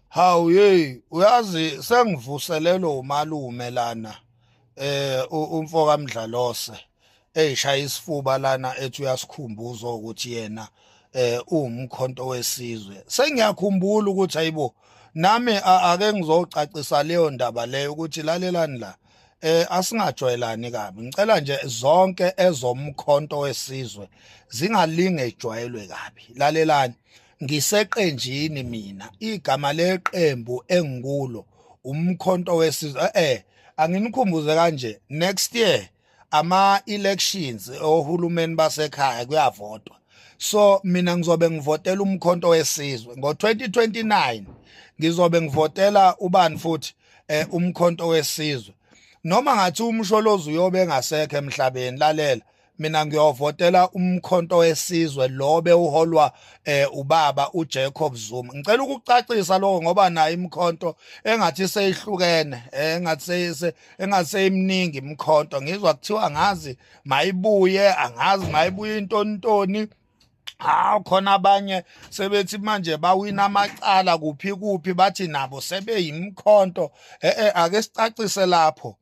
Hawu hey, uyazi sengivuselelwe umalume lana, umfo kaMdlalose eyishaya isifuba lana, ethi uyasikhumbuza ukuthi yena uwumkhonto wesizwe. Sengiyakhumbula ukuthi ayibo, nami ake ngizocacisa leyo ndaba leyo ukuthi lalelani la, asingajwayelani kabi. Ngicela nje zonke ezomkhonto wesizwe zingalinge ejwayelwe kabi. Lalelani, ngiseqenjini mina, igama leqembu engikulo umkhonto wesizwe. Anginikhumbuze kanje, next year ama elections ohulumeni basekhaya kuyavotwa, so mina ngizobe ngivotela umkhonto wesizwe ngo-2029. Ngizobe ngivotela ubani futhi? Umkhonto wesizwe, noma ngathi uMsholozi uyobe engasekho emhlabeni. Lalela, mina ngiyovotela umkhonto wesizwe lo bewuholwa ubaba uJacob Zuma. Ngicela ukucacisa lokho ngoba nayo imkhonto engathi seyihlukene, engathi engathi seyiminingi imkhonto. Ngizwa kuthiwa ngazi mayibuye, angazi mayibuye intontoni. Hawu, khona abanye sebethi manje bawina amacala kuphi kuphi, bathi nabo sebeyimkhonto. Ake sicacise lapho.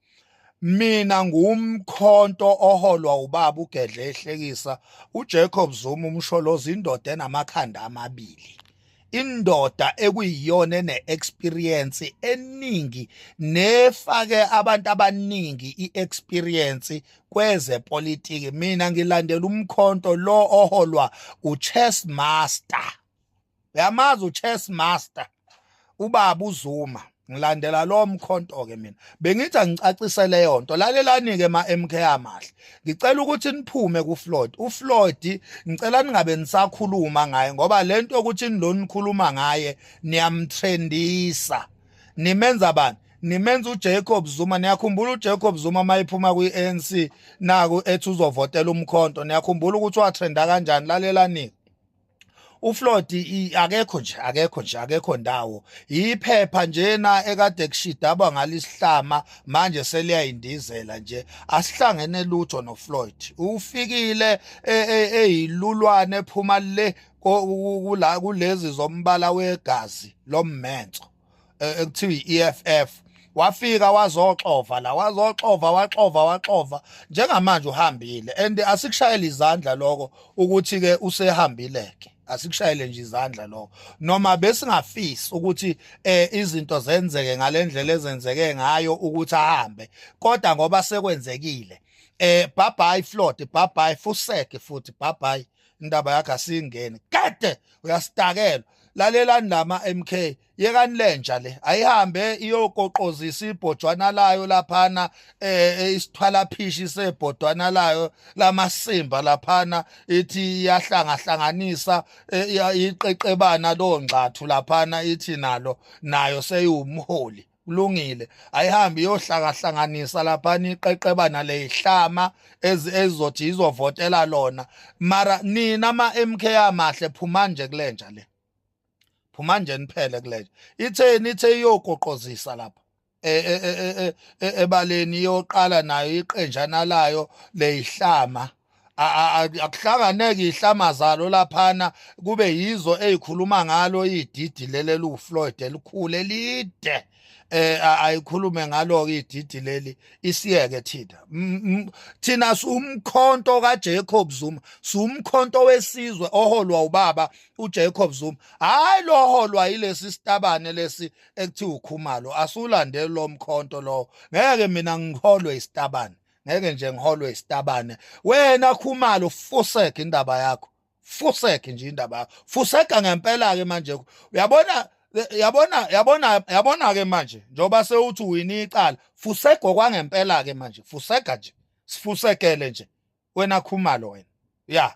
Mina ngumkhonto oholwa ubaba uGedle ehlekisa uJacob Zuma uMsholozi, indoda enamakhanda amabili, indoda ekuyiyona ene-experience eningi nefake abantu abaningi i-experience kwezepolitiki. Mina ngilandela umkhonto lo oholwa u-chess master. Uyamazi u-chess master, ubaba uZuma. Ngilandela lo mkhonto ke mina. Bengithi angicacise leyo nto. Lalelani ke ma MK amahle, ngicela ukuthi niphume kuFloyd. uFloyd ngicela ningabe nisakhuluma ngaye, ngoba lento ukuthi nilonikhuluma ngaye niyamtrendisa, nimenza bani? Nimenza uJacob Zuma. Niyakhumbula uJacob Zuma mayiphuma kwi-ANC naku ethi uzovotela umkhonto? Niyakhumbula ukuthi watrenda kanjani? Lalelani, uFloyd akekho nje, akekho nje, akekho ndawo. Iphepha njena ekade kushidaba ngalisihlama, manje seliyayindizela nje. Asihlangene lutho noFloyd. Ufikile eyilulwane ephuma le kula kulezi zombala wegazi lommenso ekuthiwa i-EFF. Wafika wazoxova la, wazoxova, waxova, waxova. Njengamanje uhambile and asikushayela izandla lokho ukuthi ke usehambile ke. Asikushayele nje izandla lokho, noma besingafisi ukuthi izinto zenzeke ngalendlela ezenzeke ngayo ukuthi ahambe, kodwa ngoba sekwenzekile, bye bye Floyd, bye bye, fuseke futhi, bye bye. Indaba yakhe asingene kade uyasitakela. Lalelani lama MK, yekani lenja le, ayihambe iyokoqozisa ibhojwana layo laphana, isithwala phishi sebhodwana layo lamasimba laphana, ithi iyahlangahlanganisa iqeqebana lo ngxathu laphana, ithi nalo nayo seyiwumholi. Kulungile, ayihambe iyohlangahlanganisa laphana iqeqebana leyihlama ezizothi izovotela lona. Mara nina ama MK amahle, phuma nje kulenja le, phuma nje niphele kulenja. Itheni? Ithe iyogoqozisa lapha ebaleni, iyoqala nayo iqenjana layo leyihlama. Akuhlanganeke ihlama zalo laphana, kube yizo ezikhuluma ngalo ididi leli luFloyd elikhulu elide. Ayikhulume ngalo ke ididi leli, isiyeke thina. Thina sumkhonto kaJacob Zuma, sumkhonto wesizwe oholwa ubaba uJacob Zuma, hayi lo holwa yilesi sitabane lesi ekuthiwa uKhumalo. Asulandeli lo mkhonto lo. Ngeke mina ngiholwe isitabane, ngeke nje ngiholwe isitabane. Wena Khumalo, fuseke indaba yakho, fuseke nje indaba yakho, fuseka ngempela ke manje. Uyabona, yabona, yabona, yabona ke manje njoba sewuthi wini icala, fusego kwangempela ke manje, fuseka nje, sifusekele nje wena Khumalo wena. Ya,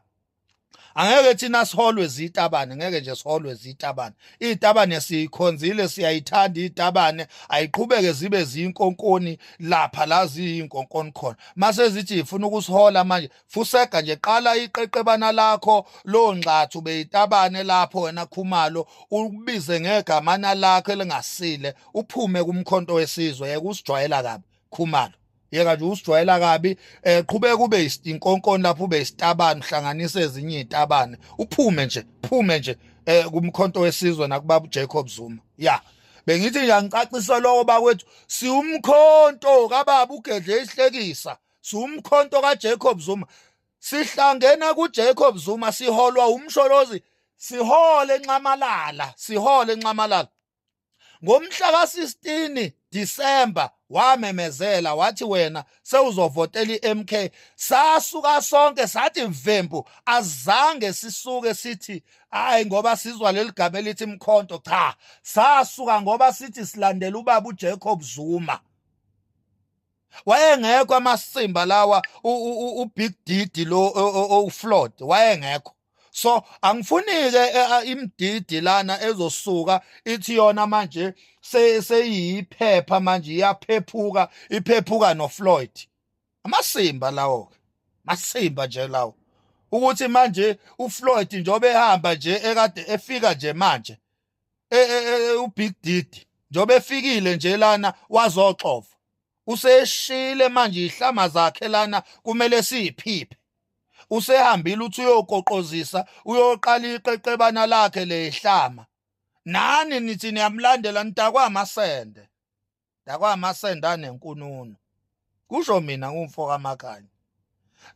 angeke thina siholwe zitabane, ngeke nje siholwe zitabane. Izitabane siyikhonzile, siyayithanda izitabane, ayiqhubeke zibe zinkonkoni lapha la ziyinkonkoni khona. Mase zithi ifuna ukusihola manje, fusega nje, qala iqeqebana lakho lo ngxathu beyitabane lapho wena Khumalo, ubize ngegamana lakho elingasile, uphume kumkhonto wesizwe. Yeke usijwayela kabi Khumalo, yeka nje usijwayela kabi. Qhubeka ube inkonkoni lapho, ube isitabane, uhlanganise ezinye izitabane, uphume nje, phume nje kumkhonto wesizwe nakubaba uJacob Zuma. Ya. Bengithi nje angicacise lokho bakwethu, siwumkhonto kababa uGedle ihlekisa, siwumkhonto kaJacob Zuma, sihlangena kuJacob Zuma, siholwa uMsholozi, sihole eNxamalala, sihole eNxamalala. Ngomhla ka-16 December wamemezela wathi wena sewuzovotela iMK. Sasuka sonke sathi vembu, azange sisuke sithi hayi ngoba sizwa leli gama elithi Mkhonto, cha, sasuka ngoba sithi silandela ubaba uJacob Zuma. Wayengekho amasimba lawa, uBig Didi lo oFloyd wayengekho. So angifuni ke imdidi lana ezosuka ithi yona manje seyiphepha manje iyaphephuka, iphephuka noFloyd. Amasimba lawo ke, masimba nje lawo, ukuthi manje uFloyd njobe ehamba nje ekade efika nje manje, uBig Didi njobe efikile nje lana wazoxova, useshile manje ihlama zakhe lana kumele siyiphiphe. Usehambile uthi uyokoqozisa, uyoqala iqeqebana lakhe lehlama, nani nithi niyamlandela, nitakwa amasende, dakwa amasende anenkununu. Kusho mina ngumfo kaMakhanya,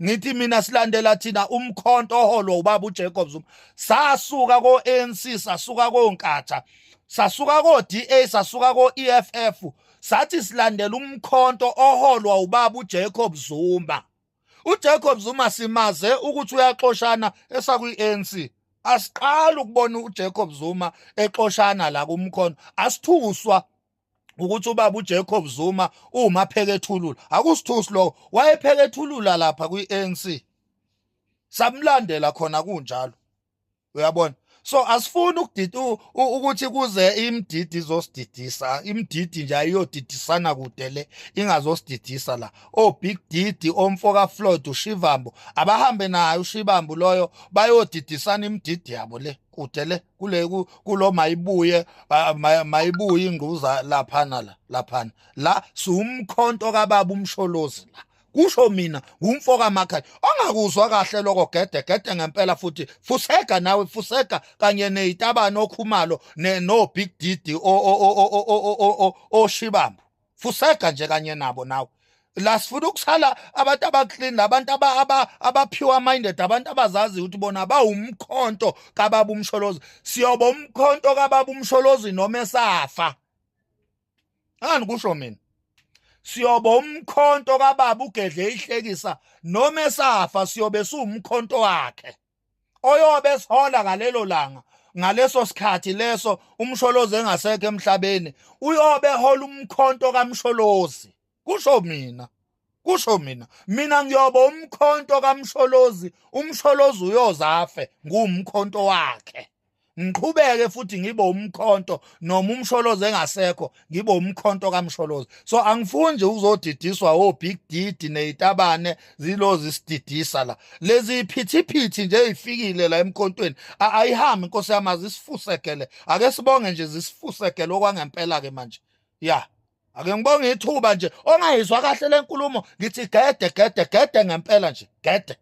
ngithi mina silandela thina umkhonto oholwa ubaba uJacob Zuma. Sasuka ko-ANC, sasuka koNkatha, sasuka ko-DA, sasuka ko-EFF, sathi silandela umkhonto oholwa ubaba uJacob Zuma. UJacob Zuma simaze ukuthi uyaxoshana esakwi-ANC. Asiqali ukubona uJacob Zuma exoshana la kumkhonto. Asithuswa ukuthi ubaba uJacob Zuma uma phekethulula, akusithusi lokho, wayephekethulula lapha kwi-ANC, samlandela khona kunjalo, uyabona. So asifuni ukudida ukuthi kuze imdidi izosididisa. Imdidi nje ayiyodidisana kude le, ingazosididisa la. O Big Didi, omfoka Floyd, uShivambu, abahambe naye uShivambu loyo, bayodidisana imdidi yabo le kude le kule kulo. Mayibuye, mayibuye ingquza laphana la laphana la. Siwumkhonto kababa uMsholozi la, kusho mina ngumfo kaMakhanya. Ongakuzwa kahle lokho, gede gede ngempela futhi fusega nawe, fusega kanye nezitabane oKhumalo no Big Didi oShibambo, fusega nje kanye nabo nawe. La sifuna ukusala abantu abaclean, abantu aba pure minded, abantu abazazi ukuthi bona bawumkhonto kababa uMsholozi. Siyoba umkhonto kababa uMsholozi noma esafa. Angani kusho mina siyoba umkhonto kababa uGedle ihlekisa noma esafa, siyobe siwumkhonto wakhe oyobe sihola ngalelo langa, ngaleso sikhathi leso uMsholozi engasekho emhlabeni, uyobe hola umkhonto kaMsholozi. Kusho mina, kusho mina, mina ngiyoba umkhonto kaMsholozi. UMsholozi uyozafe ngumkhonto wakhe, ngiqhubeke futhi ngibe umkhonto noma uMsholozi engasekho, ngibe umkhonto kaMsholozi. So angifuni nje ukuzodidiswa o Big Didi nezitabane zilozi sididisa la, lezi phithiphithi nje ezifikile la emkhontweni. Ayihambi inkosi yami, azisifusekele. Ake sibonge nje, zisifusekele okwangempela ke manje. Ya, ake ngibonge ithuba nje. Ongayizwa kahle lenkulumo, ngithi gede gede gede ngempela nje, gede.